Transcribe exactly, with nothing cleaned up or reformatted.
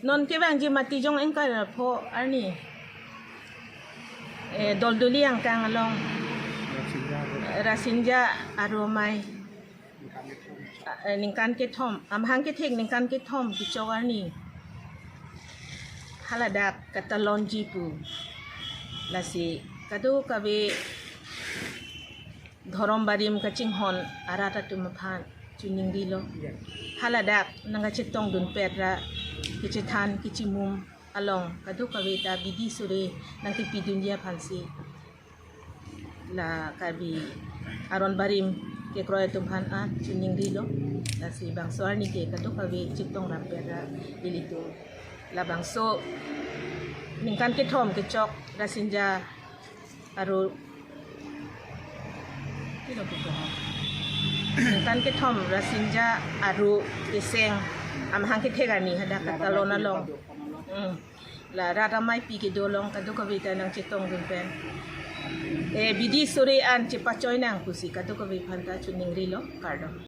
Non kevangji Matijong Ingkoi ra pho arni, eh, Dolduli angkang along Rasinja Aro Amei, eh, ningkan kethom, amahang kethek ningkan kethom kechok arni haladak katalonji pu. Lasi kadokave dhorom barim kachinghon arat atum aphan chiningrilo. Haladak nangkachetongdunpet ra kachethan kachimum along kadokave ta bidi sore nangkepidunji aphansi la Karbi aron barim kekroi atum aphan chiningrilo. Lasi bangso arni ke kadokave chetong rampet ra ilitum labangso ningkan kethom kechok Rasinja Aro, ningkan kethom Rasinja Aro Keseng amahang kethek arni hadak katalon along. Hmm. La rat ameipi kedo along kadokave ta nangchetongdun pen, eh, bidi sore an chepachoi nang pusi kadokave aphan ta chiningrilo, kardom.